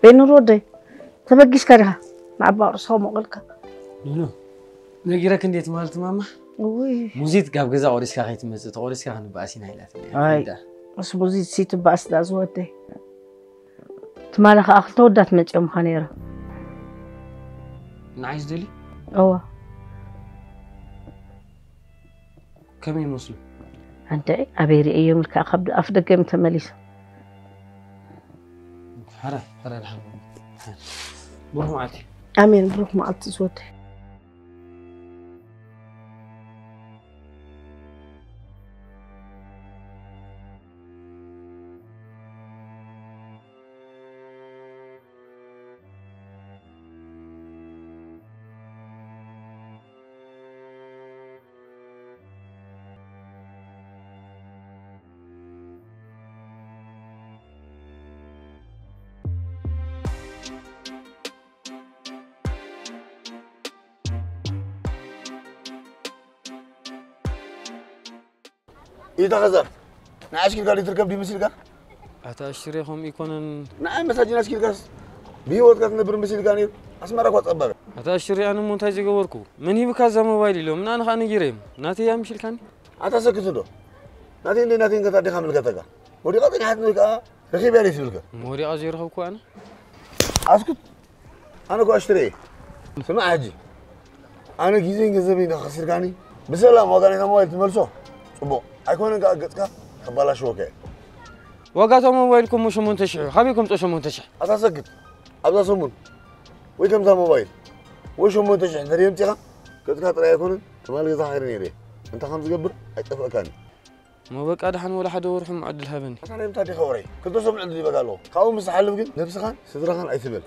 ቤኑር ወደይ፣ ተበጊስካ ዲኻ? ንዓባ ርእስኻ ሞቕ ኢልካ። ኖኖ፣ ነጊረክ እንዴት ማለት ማማ? ውይ። ሙዚት ካብ ገዛ ቆሪስካ ከይትመጽእ፣ ተቆሪስካ ክንበኣስ ኢና ኢላትኒ። ኣይ፣ ኣይዳ። ምስ ሙዚት ሲ ትበኣስ ዳ ዝወደይ። ትማሊ ከኣ ክልተ ወዳት መጺኦም ኻ ነይሮም። ንዓይ ዝደሊ? እዋ። ከመይ ይመስሉ? ኣንተ ኣበይ ርእዮም ኢልካ ካብ ኣፍ ደገ እዮም ተመሊሶም። ሓራ፣ ሓራ፣ ሓራ። ብሩኽ መዓልቲ። ኣሜን፣ ብሩኽ መዓልቲ ዝወደይ። ኢታ ኸዛ ንኣሽኪልካ ዶ ትርከብ ድዩ መሲልካ? ኣታ ኣሽሬ ከምኡ ይኮነን። ንዓይ መሳጅን ኣሽኪልካስ ብህይወትካ ትነብር መሲልካ ነይሩ። ኣስመራ እኳ ጸባበ። ኣታ ኣሽሬ ኣነ እሞ እንታይ ዝገበርኩ? መን ሂብካ እዛ ሞባይል ኢሎም ንኣነ ኸኣ ነጊረዮም። ናተይ እያ ምሽልካኒ? ኣታ ሰክት እንዶ። ናተይ እንደ ናተይ እንከታ ዲኻ ምልከተካ? ወዲቓ ጸኒሓት ወይ ከኣ ረኺብ እያ ትብልካ? ሞሪቓ ዘይረኸብኩ ኣነ። ኣስኩት። ኣነ እኮ ኣሽትረ እየ። ስማዕ ሕጂ። ኣነ ግዜን ገንዘበይ እንዳ ከሲርካኒ ብሰላም ዋጋ ናይታ ሞባይል ትመልሶ። ጽቡቕ። ኣይኮነን ከኣ ገጽካ ከባላሽወካ እየ። ዋጋ እታ ሞባይል እኮ እሞ ሸሞንተ ሽሕ እዩ። ካበይ ከምጽኦ ሸሞንተ ሽሕ? ኣታ ሰክት። ኣብዛ ሰሙን ወይ ከምዛ ሞባይል ወይ ሸሞንተ ሽሕ እንድሕር የምጺኻ ገጽካ ጥራይ ኣይኮነን ትማሊ ገዛ ከይደ ነይረ እየ። እንታይ ከም ዝገብር ኣይጠፍአካን እዩ። እሞ በቃ ደሓን ወላ ሓደ ወርሑ ዕድል ሃበኒ። ኣታ ናይ ምንታይ ዲኻ ወረይ? ክልተ ሰሙን ዕድል ይበካ ኣለኹ። ካብኡ ምስ ዝሓልፍ ግን ነብስኻን ስድራኻን ኣይትበል።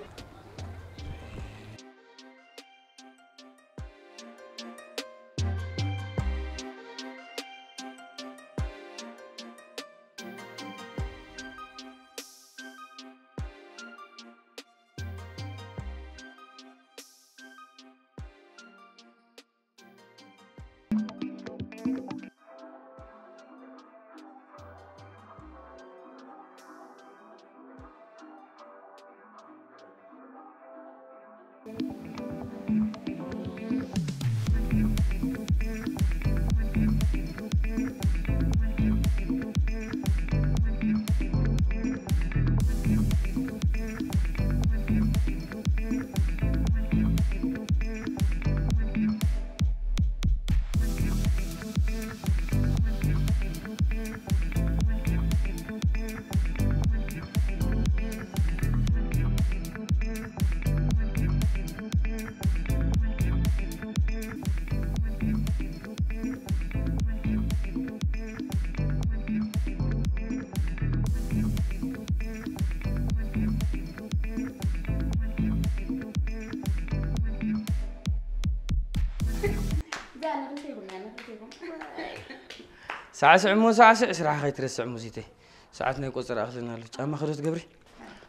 ሳዕስዕ እሞ ሳዕስዕ፣ ስራሕ ከይትረስዕ ሙዚተይ። ሰዓት ናይ ቆጸራ ኣኽለና ኣሎ። ጫማ ከዶ ትገብሪ?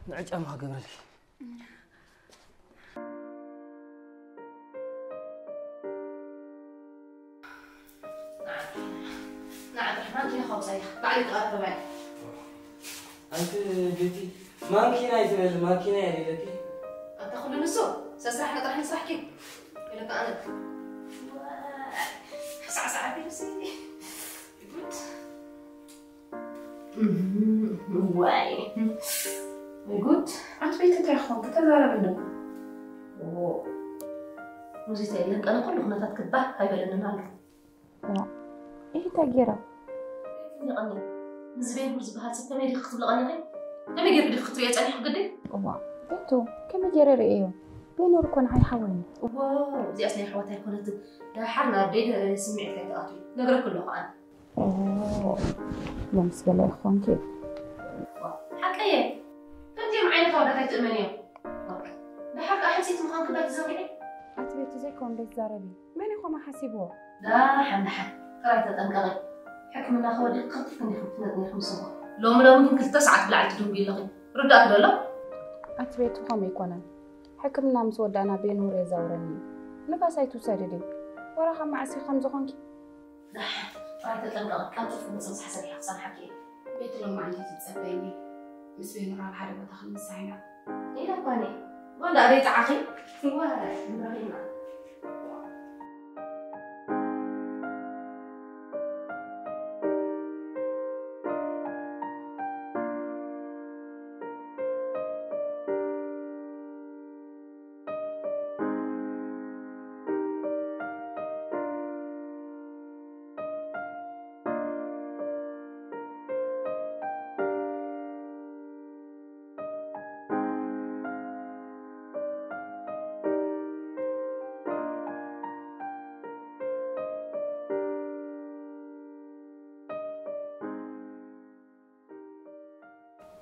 ንዕ ጫማ ክገብረልኪ። ንዓ፣ ንዓ፣ ማኪና ከውጻያ። ባዕለይ ክቐርብ እየ። ኣንቲ ቤቲ፣ ማንኪና ኣይትበል፣ ማኪና እየ ኢለኪ። ኣንታ ኩሉ ንሱ፣ ሰብ ስራሕና ጥራሕ ንስራሕኪ። ኢለካ ኣነ። ሳዕሳዕ ኣቢሉሲ። ጉድ። እህ፣ ዋይ። ወይ ጉድ። ኣንቲ ቤቲ እንታይ ኾንኪ? ተዛረቢ ኣለኩ። ኦ። ሙዚታ የለን፣ ቀነ ኩሉ ኩነታት ክባህ ኣይበለንን ኣሎ። ዋ፣ ይሄ እንታይ ጌራ? ንቐኒ። ንዝቤንሁር ዝበሃል ሰብ ከመይ ዲኺ ክትብሊ ቀኒኺ? ከመይ ጌርኪ ዲኺ ክትርእዮ ጸኒሕኪ ግዲ? እዋ፣ ቤቱ፣ ከመይ ጌረ ርእየዮ? ቤኑር እኮ ንዓይ ሓወይ እዩ። እዎ፣ እዚኣስ ናይ ኣሕዋት ኣይኮነትን። ደሓር ናብ ደይ ስምዒት ከይትኣትዊ። ነግረኪ ኣለኹ ኣነ። ኦ፣ ሎምስ ገለ ኢኺ ኮንኪ። ሓቀየ። ከምዚኦም ዓይነት ኣወዳት ኣይትእመንዮም። ደሓር ከኣ ሕጽይቲ ምዃንኪ ዶ ኣይትዘንግዒ? ኣቲ ቤቲ ዘይኮን ዶ ትዛረቢ? መን እዩ ከምኡ ሓሲብዎ? ደሓን ደሓን። ጥራይ ተጠንቀቒ። ሕክምና ከወዲእኪ ክልተ ክንዲ ክትነጥኒ ኢኺ ምስ እሞ። ሎሚ ሎሚ ግን ክልተ ሰዓት ብላዕሊ ትድንጉዪ ኣለኺ። ርዳእኪ ዶ ኣሎ? ኣቲ ቤቲ ከምኡ ኣይኮነን። ሕክምና ምስ ወዳእና ቤኑር የዛውረኒ እዩ። ንፋስ ኣይትውሰዲ ድዩ? ወረ ካብ መዓስ ኢኺ ከምዚ ኮንኪ? ደሓን፣ ጥራይ ተጠንቀቒ፣ ቀልጢፍኪ ምጽብጻሕ ሰሪሐ ክጸንሓኪ እየ። ቤቲ ሎማዓንቲ ትጸበይኒ። ምስ ቤኑር ኣብ ሓደ ቦታ ክንምሳሕ ኢና። ኢላ እኳ እኔ። ወላ ደይ ጸዓኺ? እዋ፣ ንረኺብና።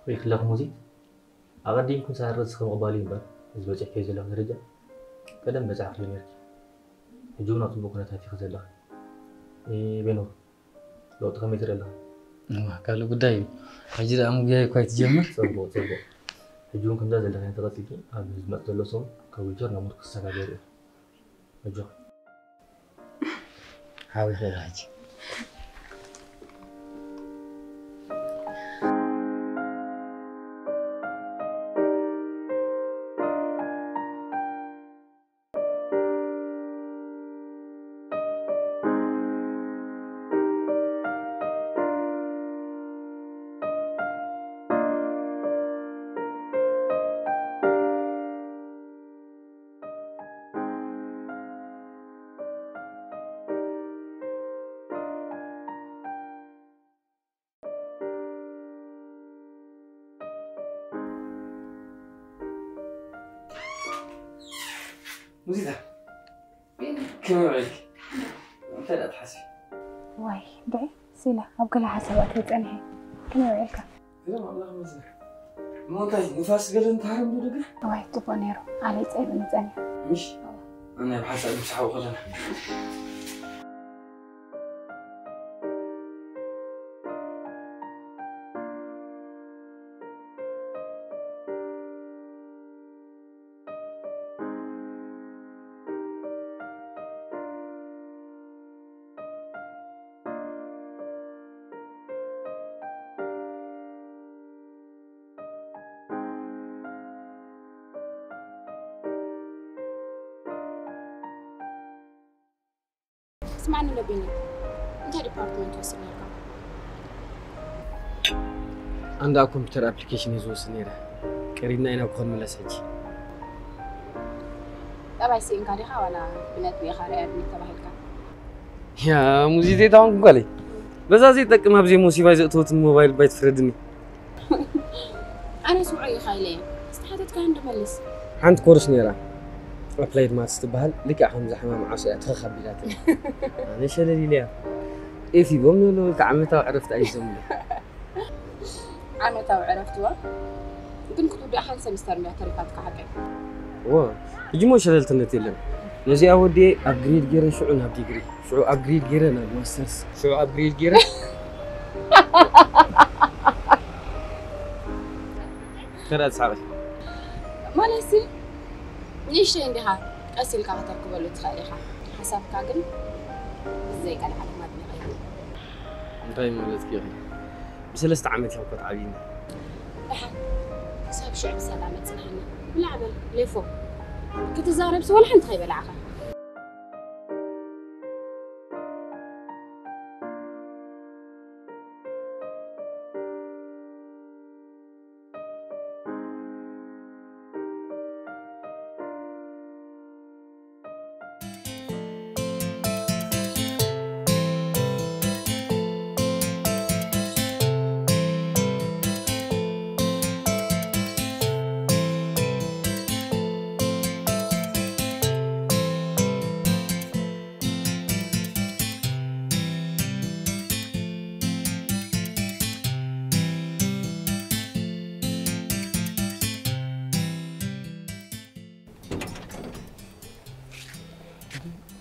ሪኢኽለኹም ሙዚ? ኣቐዲምኩም ሳራ ርእስኺ ምቕባል እዩ እምበር፣ እዚ በጺሕክዮ ዘለኺ ደረጃ ቀደም በጻሕክዮ ነይርኪ። ሕጂ እውን ኣብ ጽቡቕ ኩነታት ኢኺ ዘለኺ። እ፣ ቤኖር፣ ለውጢ ከመይ ትርኢ ኣለኻ? እዋ፣ ካልእ ጉዳይ እዩ። ሕጂ ደኣ ምጉያይ እኳ ኣይትጀምር። ጽቡቕ፣ ጽቡቕ። ሕጂ እውን ከምዛ ዘለኺ እንተቐጺልኪ፣ ኣብ ዝመጽእ ዘሎ ሰሙን ካብ ዊልቸር ናብ ሙር ክትሰጋገሪ ኢኺ። ኣጆኺ። ሓዊ ኸይራ ሕጂ። ሙዚታ፣ ከመይ ውዒልኪ? እንታይ ደኣ ትሓስቢ? ዋይ፣ ብዒ፣ ሲላ፣ ኣብ ገለ ሓሳብ ኣትየ ጸኒሐ። ከመይ ውዒልካ? ግርም ኣምላኽ ይመስገን። እሞ እንታይ፣ ንፋስ ገለ እንተሃረም ዶ ደገ? ዋይ፣ ጽቡቕ ነይሩ። ዓለይ ጸይሩኒ ጸኒሑ። ምሽ? ኣነ ብሓንሳእ ንምሳሓቡ ከለና። ስማዕኒ ለቢኒ፣ እንታይ ዲፓርትመንት ወስድ ነርካ? ኣንዳ ኮምፒውተር ኣፕሊኬሽን እዩ ዝወስድ ነይረ። ቀሪብና ኢና ክኾን ምለስ ሕጂ። ጠባይ ስኢንካ ዲኻ ዋላ ብነጥቢ ኢኻ ርኣያ ድሜት ተባሂልካ? ያ ሙዚት የታውን ጓለይ። በዛ ዘይጠቅም ኣብ ዘይሞሲባይ ዘእተወትን ሞባይል ባይ ትፍረድኒ። ኣነ ስምዖ ኢኻ ኢለ እየ። ዝተሓተትካዮ እንዶ መልስ። ሓንቲ ኮርስ ነይራ። ኣፕላይድ ማትስ ትበሃል። ልክዕ ከምዛ ሕማም ዓሶ እያ ትረኽ ኣቢላትኒ። ኣነ ሸለል ኢለያ። ኤፊ ቦም ንብሎ ከ ዓመታዊ ዕረፍቲ ኣይዞምሉ። ዓመታዊ ዕረፍቲ ዋ። ግን ክትውድእ ሓንቲ ሰሚስተር እንድያ ተሪፋትካ ሓቀይ። ዎ፣ ሕጂ ሞ ሸለልትነት የለን። ነዚኣ ወዲኤ ኣፕግሬድ ገይረ ሽዑ ናብ ዲግሪ፣ ሽዑ ኣፕግሬድ ገይረ ናብ ማስተርስ፣ ሽዑ ኣፕግሬድ ገይረ። ከዳ ትስሓቂ። ማለትሲ፣ ንእሽተይ እንዲኻ ቀስ ኢልካ ከተርክበሉ ትኽእል ኢኻ። ሓሳብካ ግን ብዘይቀልዓለም ኣድኒቐዮ። እንታይ ማለትኪ ኢኺ? ብሰለስተ ዓመት ኢኻ እኮ ተዓብይና። ደሓን ክሳብ ሽዑ ብሰላም ኣጽንሓና። ብላዕ በል ሌፎ። ክትዛረብሲ ወላ ሓንቲ ከይበላዕኻ።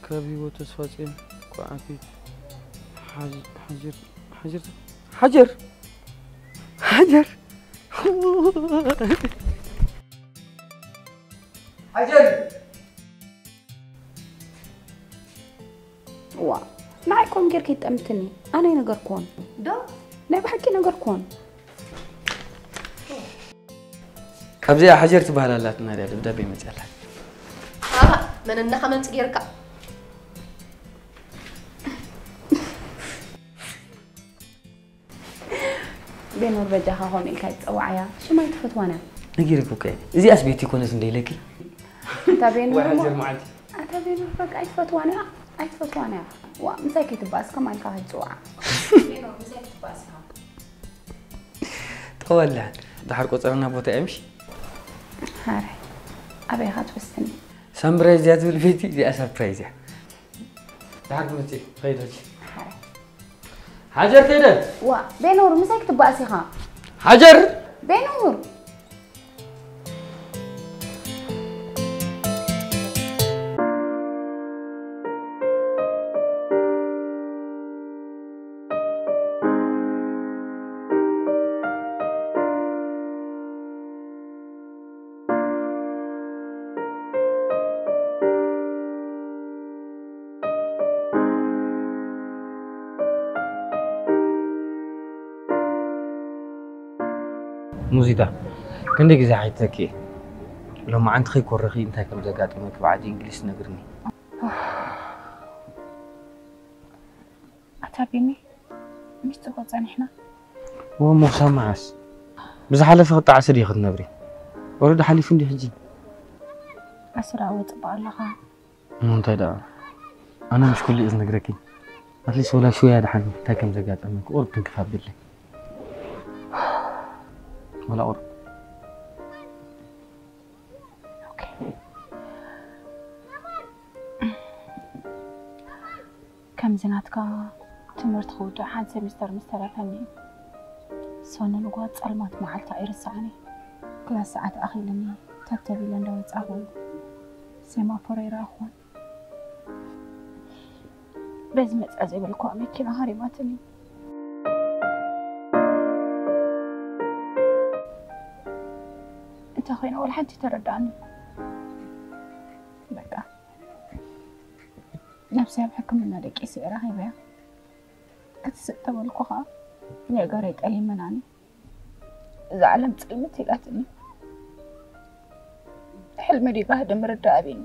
ካብ ህይወት ተስፋ ጽዮን ኳዓኪ ሓጅ-፣ ሓጅር-፣ ሓጅር-፣ ሓጀር! ሓጀር! ሓጀር! ዋ፣ ንዓይ ኮም ጌርኪ ይጠምትኒ። ኣነ ኣይነገርክዎን። ዶ? ናይ ብሓቂ ነገርክዎን። ካብዚኣ ሓጀር ትበሃል ኣላትና ድያ ደብዳቤ መፅኣላ? ኣባ መነና ከመምፅ ገይርካ? ቤኖር በጃኻ ከምኡ ኢልካ ይትፀዋዓያ ሽማ ይትፈትዋና። ነጊርኩ እኮ እዚኣስ ቤቲ ኮነት እንደይለኪ። ኣታ ቤኖር እሞ ኣታ ቤኖር በቃ ኣይትፈትዋና ኣይትፈትዋና። ዋ ምሳይ ከይትባእስ ከማልካ ከይትፅዋዓ። ጠወላ ድሓር ቆፀረና ቦታ እያ ምሽ። ሃረ ኣበይኻ ትወስኒ? ሳምብራይዝ እያ ትብል ቤቲ እዚኣ ሰርፕራይዝ እያ። ድሓር ክመፅእ ትኸይድ ሕጂ። ሓጀር ከይደ። ዋ ቤኖር ምሳይ ክትባእስ ኢኻ። ሓጀር ቤኖር ሙዚታ ክንደይ ግዜ ሓይተኪ እየ። ሎማዓንቲ ከይኮረኺ እንታይ ከም ዘጋጠመኪ ብዓዲ እንግሊዝ ነግርኒ። ኣታ ቢኒ ምስቲ እኮ ጸኒሕና። ወሞ ክሳብ መዓስ ብዝሓለፈ ክጣዓሲ ድዩ ክትነብሪ? ወረዲ ሓሊፉ እንዲ ሕጂ። ኣስራ ወጽባ ኣለኻ። እሞ እንታይ ደኣ ኣነ ምሽ ኩሉ እየ ዝነግረኪ። ኣትሊስት ወላ ሽወያ ደሓን እንታይ ከም ዘጋጠመ ክቁርብ ትንክፍ ኣብለይ። ወላ ቁርብ። ከምዚ ናትካ ትምህርቲ ክውዳእ ሓንቲ ሰሚስተር ምስ ተረፈኒ ሶኒ ንጓ ጸልማት መዓልቲ ኣይርስዓኒ። ክላስ ሰዓት ኣኺልኒ ተተቢለ እንዳወጻኹ ሴማፎር ኣይረኣኹን። በዚ መጻ ዘይበልኩዋ መኪና ሃሪማትኒ። እንታይ ኮይነ ወላ ሓንቲ ተረዳእኒ። በቃ ነብሲ ኣብ ሕክምና ደቂሰ እየ ረኺበያ። ክትስእ ተበልኩ ኸዓ ነገረይ ጠሊመናኒ። እዛ ዓለም ጽልምት ኢላትኒ። ሕልሚ ድዩ ጋህዲ ምርዳእ ኣቢኒ።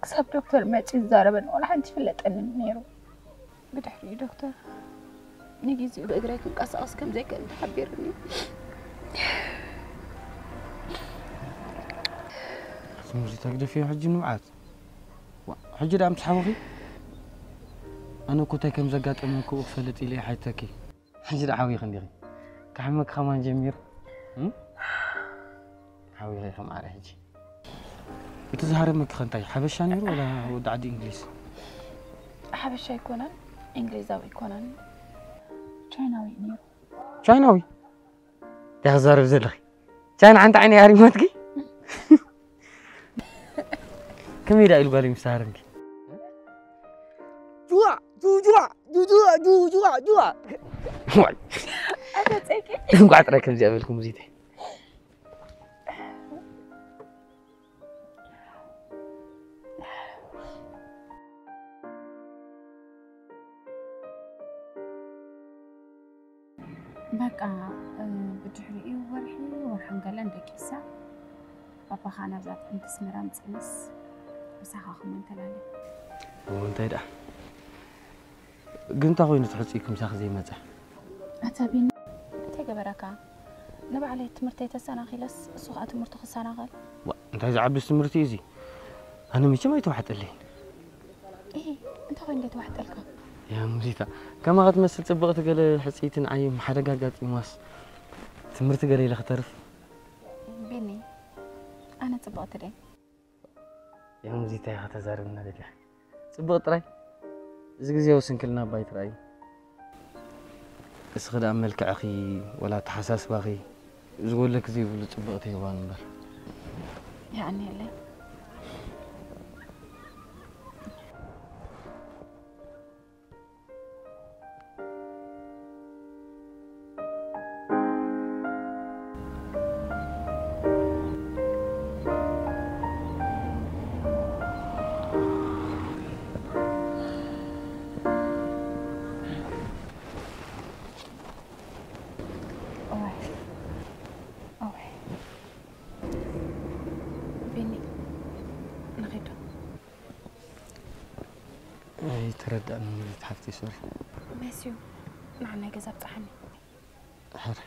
ክሳብ ዶክተር መጺኡ ዝዛረበን ዋላ ሓንቲ ይፍለጠንን ነይሩ። ብድሕሪኡ ዶክተር ንግዜኡ ብእግረይ ክንቀሳቐስ ከም ዘይክእል ተሓቢሩኒ። ሙዚታ ግደፍዮ ሕጂ ንብዓት። ሕጂ ደኣ ምስ ሓወኺ ኣነ እኮ እንታይ ከም ዘጋጠመ ክኡ ክፈልጥ ኢለ ሓይተኪ። ሕጂ ደኣ ሓዊኺ እንዲኺ ክሓመኪ ከማን ጀሚሩ። ሓዊኺ ከም ኣረ ሕጂ እቲ ዝሃረመኪ ከ እንታይ ሓበሻ ነይሩ ወላ ወዲ ዓዲ እንግሊዝ? ሓበሻ ኣይኮነን፣ እንግሊዛዊ ኣይኮነን፣ ቻይናዊ እዩ ነይሩ። ቻይናዊ? እንታይ ክዛረብ ዘለኺ? ቻይና ሓንቲ ዓይነ ሃሪማትኪ? ከመይ ደኣ ኢሉ ጓለይ ምስ ተሃረምኪ? ጁዋ ጁጁዋ ጁጁዋ ጁጁዋ ጁዋ። ዋይ። ኣተጸቂ እንኳዕ ጥራይ ከምዚኣ በልኩ ሙዚተይ። በቃ ብድሕሪኡ ወርሒ ወርሕን ገለን ደቂሳ ባባኻ ናብዛ ጥዕምቲ ስመራ ምፅንስ ምሳኻ ክመንተላለ እንታይ ደኣ ግን እንታይ ኮይኑ ትሕፅኢኩም ሳኺ ዘይመፀ? ኣታ ቢኒ እንታይ ገበረካ? ንባዕለይ ትምህርተይ ተሰናኺለስ እሱ ከዓ ትምህርቱ ክሰናኸል። ዋ እንታይ ዝዓብስ ትምህርቲ እዩ እዚ? ኣነ መቸም ኣይተዋሕጠለይን። እሂ እንታይ ኮይኑ ዘይተዋሕጠልካ? ያ ሙዚታ ከማኻ ትመስል ፅብቕቲ ገለ ሕፅይቲ ንዓይ ሓደጋ ኣጋጢማስ ትምህርቲ ገለ ኢለ ክተርፍ። ቢኒ ኣነ ፅብቕቲ ደይ ዮምዚ እንታይ ኢኻ ተዛርብና ደሊኻ? ጽቡቕ ጥራይ እዚ ግዜዊ ስንክልና ኣባይ ጥራይ እዩ። እስኺ ደኣ መልክዕኺ ወላ ኣተሓሳስባኺ ዝጎለኪ ዘይብሉ ጽብቕቲ ሄዋን እምበር። የቐንየለይ። ኣይተረዳእኒ፣ ሓፍተይ፣ ሶሪ። መስዩ፣ ንዓናይ ገዛ ብጽሓኒ። ሕረ።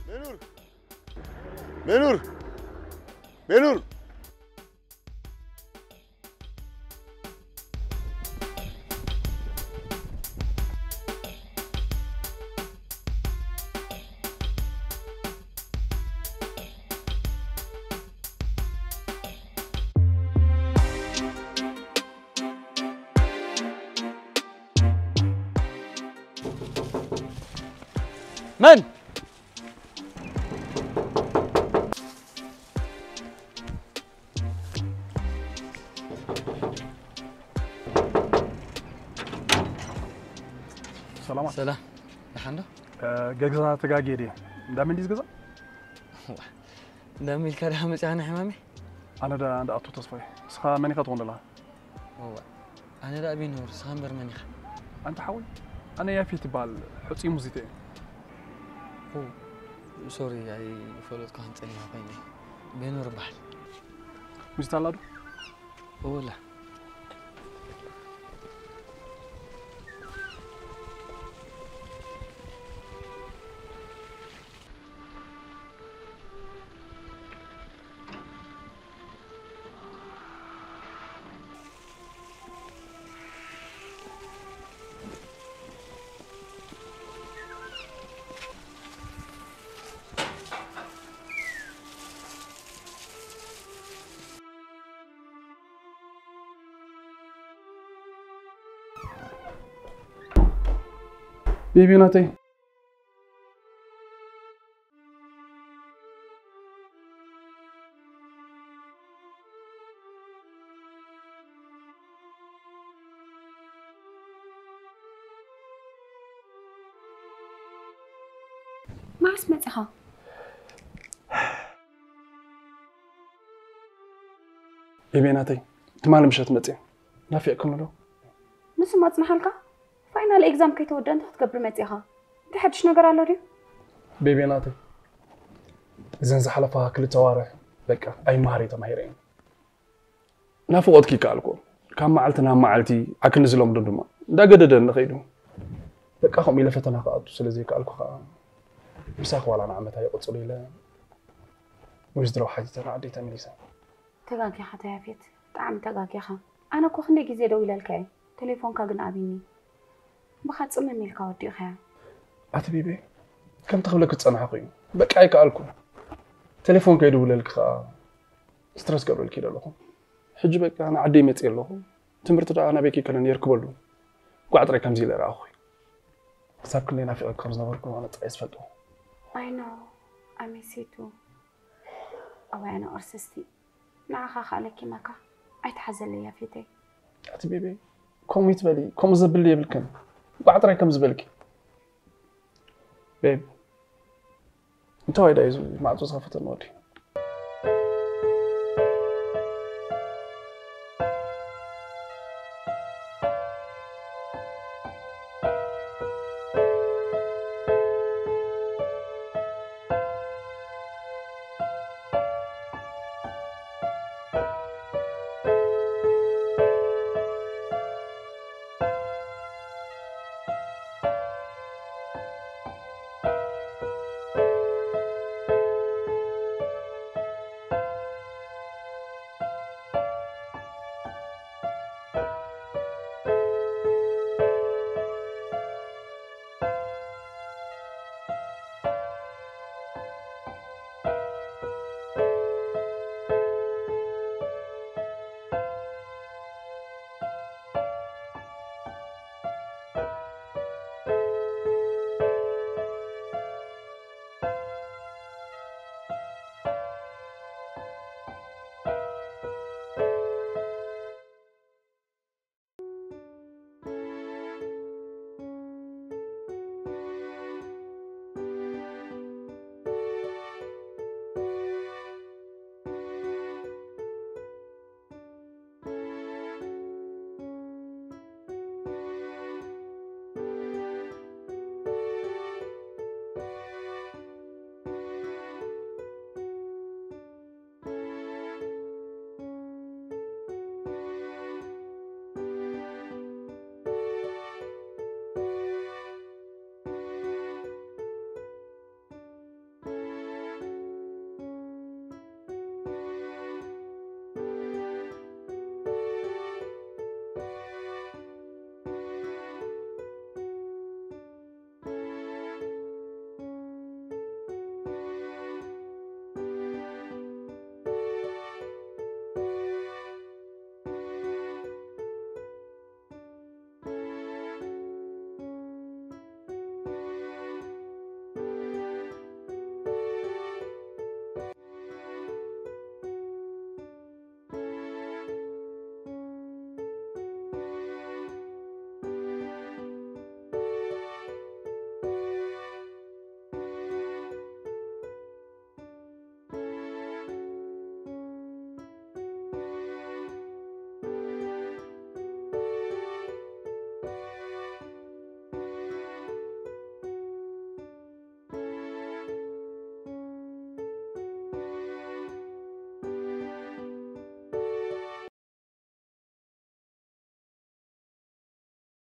ቤኑር! ቤኑር! ቤኑር! መን? ሰላማት ሰላም፣ ደሓን ዶ? ገዛ ተጋጌ ድየ? እንዳ መንዲዝ ገዛ? እንዳ ሚልካ ደኣ መጽኣና ሕማመይ? ኣነ ዳ እንዳ ኣቶ ተስፋይ። እስኻ መን ኢኻ ትኾን ደላ? እዋ፣ ኣነ ደኣ ቢኖር፣ እስኻ እምበር መን ኢኻ? ኣንተ ሓወይ፣ ኣነ ያፌት ይበሃል፣ ሕጹይ ሙዚተ እየ። ኦ፣ ሶሪ፣ ኣይፈለጥኩ፣ ክንጸኒሕ ኮይነ። ቤኖር ይበሃል። ሙዚታ ኣላ ዶ? እወላ። ቤቢ ናተይ። መዓስ መጺኻ? ቤቢ ናተይ፣ ትማሊ ምሸት መጽየ። ናፊቕክኒ ዶ? ንሱ ማጽናሓልካ? ፋይናል ኤግዛም ከይተወደ እንታይ ክትገብር መጺኻ? እንታይ ሓድሽ ነገር ኣሎ ድዩ? ቤቢ ናተይ፣ እዘን ዝሓለፋ ክልተ ኣዋርሕ በቃ ኣይመሃር ተማሂረ እየ። ናፍቖትኪ ይከኣልኩ። ካብ መዓልቲ ናብ መዓልቲ ኣክንዝሎም ዶ ድማ እንዳገደደ ንኸይዱ። በቃ ከምኡ ኢለ ፈተና ክኣቱ ስለ ዘይከኣልኩ ከዓ ምሳኺ ዋላ ንዓመት ኣይቕጽሉ ኢለ ዊዝድሮው ሓቲተ ንዓደይ ተመሊሰ። ተጋጊኻ ተያፌት፣ ብጣዕሚ ተጋጊኻ። ኣነ እኮ ክንደይ ግዜ ደው ኢለልካ እየ፣ ቴሌፎንካ ግን ኣቢኒ። ብኻ ጽምም ኢልካ ወዲእኻያ። ኣቲ ቢቤ፣ ከምቲ ክብለኪ ዝጸናሕኩ እዩ። በቃ ኣይከኣልኩ። ቴሌፎን ከይድውለልኪ ከዓ ስትረስ ገብረልኪ ደለኹ። ሕጂ በቃ ንዓደይ መጽእ ኣለኹ። ትምህርቲ ደኣ ናበይ ከይከነኒ የርክበሉ። ጓዕ ጥራይ ከምዚ ኢለ ረኣኹ። ክሳብ ክንደይ ናፊቐኪ ከም ዝነበርኩ ኣነ ጥራይ ዝፈልጦ። I know, I miss you too. ኣዋይ ኣነ ቅርስስቲ፣ ንዓኻ ከኣ ለኪመካ። ኣይትሓዘለይ ያፌተይ። ኣቲ ቤቢ፣ ከምኡ ይትበሊ፣ ከምኡ ዘብል የብልክን። ጓዕ ጥራይ ከም ዝበልኪ። ቤብ፣ እንተዋይ ዳዩ እዚ ማዕጾ ዝኸፈተኒ ወዲ?